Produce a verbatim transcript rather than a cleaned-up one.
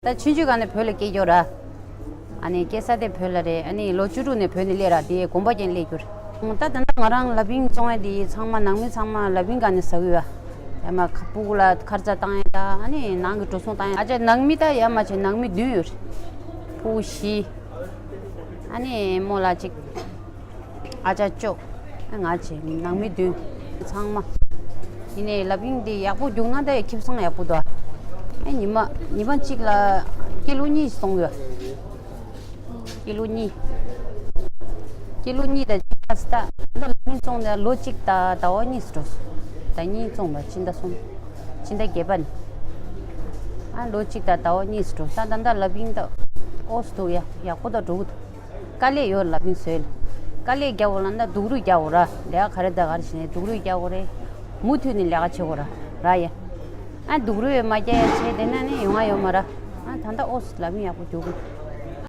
ད་ཆུང་ཆུང་སྒང་ནས་བོད་ལ་སྐྱེས་ཀྱོག་ར། ཨ་ནི་སྐྱེས་ས་དེ་བོད་ལ་རེད། ཨ་ནི་ལོ་བཅུ་དྲུག་ནས་བོད་ནས་སླེབས་ར། དེ་དགོན་པ་ཅན་སླེབས་རྒྱུ་རེད། ད་ད་ལྟ་ང་རང་ལ་ཕིང་བཙོང་ཡ་དེ་ཚང་མ་ནང་མི་ཚང་མ་ལ་ཕིང་སྒང་ནས་ཟ་གི་ཡོད། ཡ་མ་ཁ་སྤུ་གུ་ལ་ཁ་རྩང་བཏང་ཡ་ད། ཨ་ནི་ནང་གི་འགྲོ་སོང་བཏང་ཡ། ཨ་ཅག་ནང་མི་ད་ཡ་མ་བྱས་ནང་མི་བདུན་ཡོད་རེད། སྤུ་གུ་བཞི། ཨ་ནི་རྨོ་ལགས་གཅིག་ཨ་ཅག་བཅུ། ཨ་ང་བྱས་ནང་མི་བདུན། ཚང་མ། ཡིན་ནའི་ལ་ཕིང་འདི་ཡག་པོ་རྒྱུགས་ན་ད་ཁེ་བཟང་ཡག་པོ་འདུག་ཨ་ཉི་མ་ཉི་མ་གཅིག་ལ་ཀི་ལོ་གཉིས་གཏོང་གི་ཡོད། ཀི་ལོ་གཉིས། ཀི་ལོ་གཉིས་དང་གཅིག་ལ་སྟ། ད་ལ་ཕིང་བཙོང་ནས་ལོ་གཅིག་དང་ཟླ་བ་གཉིས་སུ་འགྲོ་སོང་། ཟླ་གཉིས་བཙོང་བ་ཕྱི་ཟླ་གསུམ། ཕྱི་ཟླ་བརྒྱད་པ་ནས། ཨ་ལོ་གཅིག་དང་ཟླ་བ་གཉིས་སུ་འགྲོ་སོང་། ད་ད་ལྟ་ལ་ཕིང་ད་ཨོ་སི་འདུག་ཡ། ཡག་པོ་ད་འགྲོ་གི་འདུག་དཀའ་ལས་ཡོད། ལ་ཕིང་བཟོས་ལ། དཀའ་ལས་རྒྱག་དགོས་ལ་ད་སྡུག་རུས་རྒྱག་དགོས་ར། ལས་ཀ་ག་རེ་དང་ག་རེ་བྱས་ནས་སྡུག་རུས་རྒྱག་དགོས་རེད། མུ་མཐུད་ནས་ལས་ཀ་བྱེད་དགོས་ར། ར་ཡ། ཨ་སྡུག་རུས་མ་རྒྱག་ཡ་བྱས་བསྡད་ན་ནི་ཡོང་ང་ཡོད་མ་ར། ཨ་ད་ལྟ་ཨོ་སི་ལ་ཕིང་ཡག་པོ་རྒྱུག་གི།